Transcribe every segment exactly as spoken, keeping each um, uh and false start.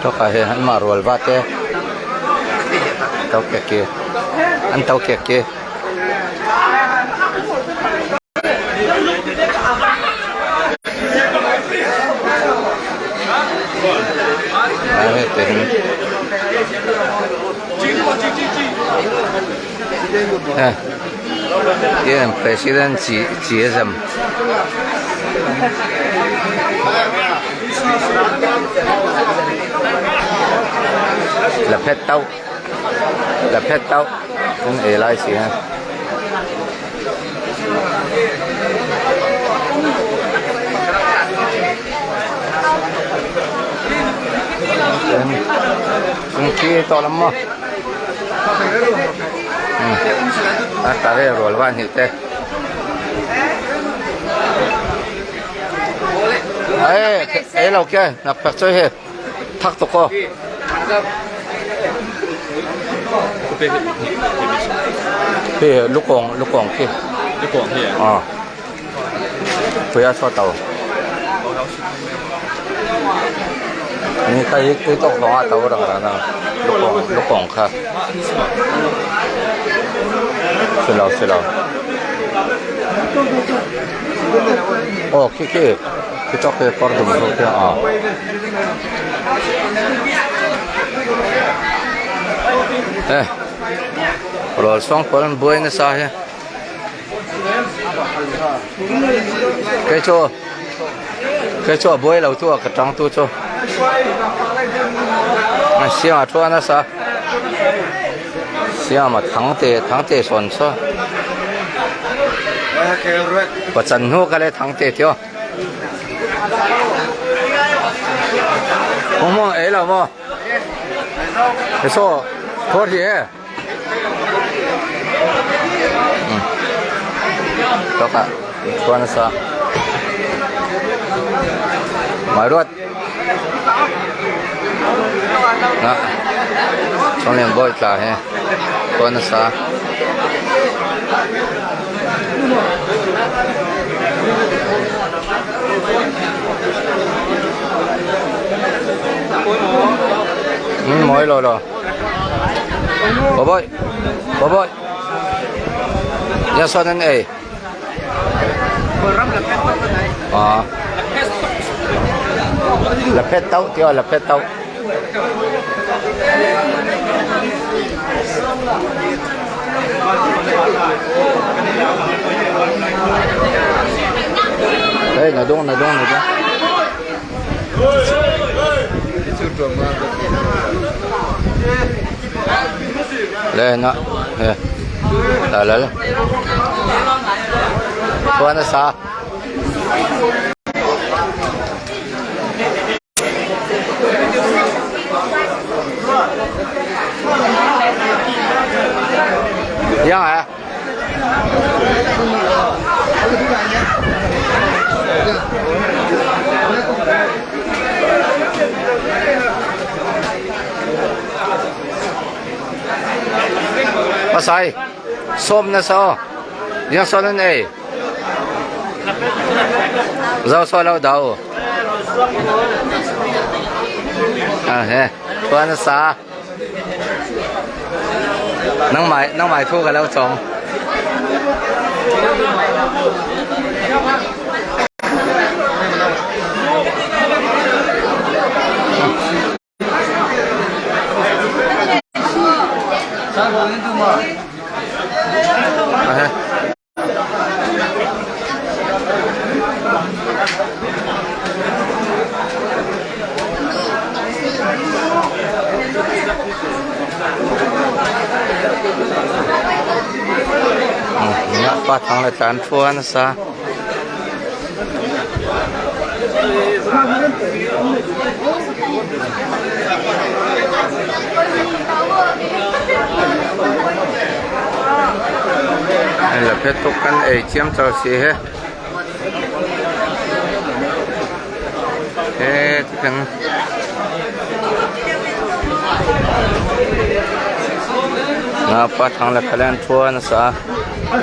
Tawkah hian anmah rualvate tawk kek hi, an tawk kek hi. A, hete hin. Eh, President chi, chi exam. La phet tau. La phet tau. Kung e lai si ha. Kung ki to lam mo. Hmm. A ta re rual van hi te. Ai, e lo ke, nak pak choi he. Thak tuk aw. Hei, lukawng, lukawng khi. Lukawng khi. A. Pui a chhuat tau. Ni kha hi, hi tawk hawng a tau rang rang a. Lukawng, lukawng kha. Silo, silo. Aw, khi, khi. Khi tawk khi kawr dum tho khi a. Eh, rual suang pawl an buai nasa hi. Kei chu, kei chu a buai lo tu a ka tang tu chu. A siam a thu a nasa. Siam a Thangte, Thangte sawn saw. Pachan hnu ka le Thangte tio. Hmawh, hmawh, ei lo maw? Ei saw, thuat hi e. Hmm. Tawkah, thuan a sa. Mai ruat. Na. Chawng Lian Bawi tla hi. Thuan a sa. Hmm, mawi lo lo. Bawbawi. Bawbawi. Yang sawn an ei. A. La phet tau, tio, la phet tau. Hei, na dung, na dung, na dung. Le na, he. La la la. Thuan a sa. Yang a. Pasai, sawm na sa aw. Yang sawn an ei. Zo saw lo do. A he. Thuan a sa. Nangmai, nangmai thu ka lo chawng. A he. Ngah pa Thang le tlan thuan a sa. An la phet tuk kan ei chiam chau si he. He, ti kan. Ngah pa Thang le kha le an thuan a sa. Kan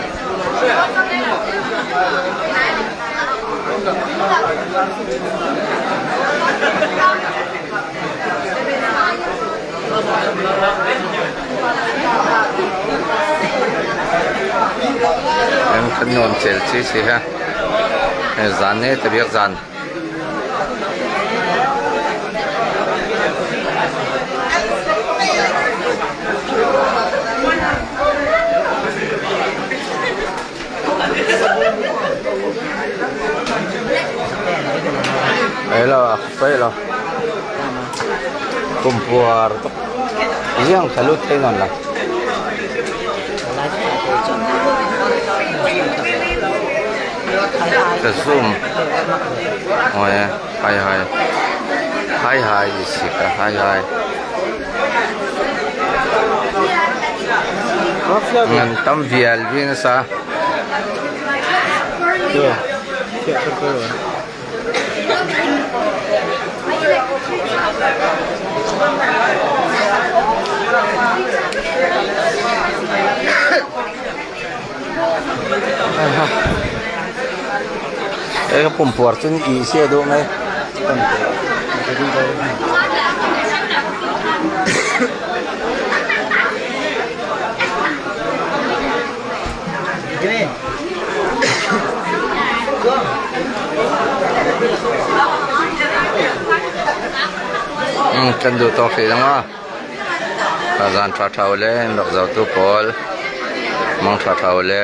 nuam tel ci si ha. Zan ne ta biak zan. Ei lo, a khawp ei lo. Kumpuar tuk. Ziang kha lut thei nawn lo. Ka zoom. Oi, hai hai. Hai hai, i si ka hai hai. Ngan tam vial vin sa. Ei, ka pumpuar cun i si a duh mai. Kan duh tawk hlei lo maw. Zan ṭha ṭha u le, in rak zotu pawl, mang ṭha ṭha u le.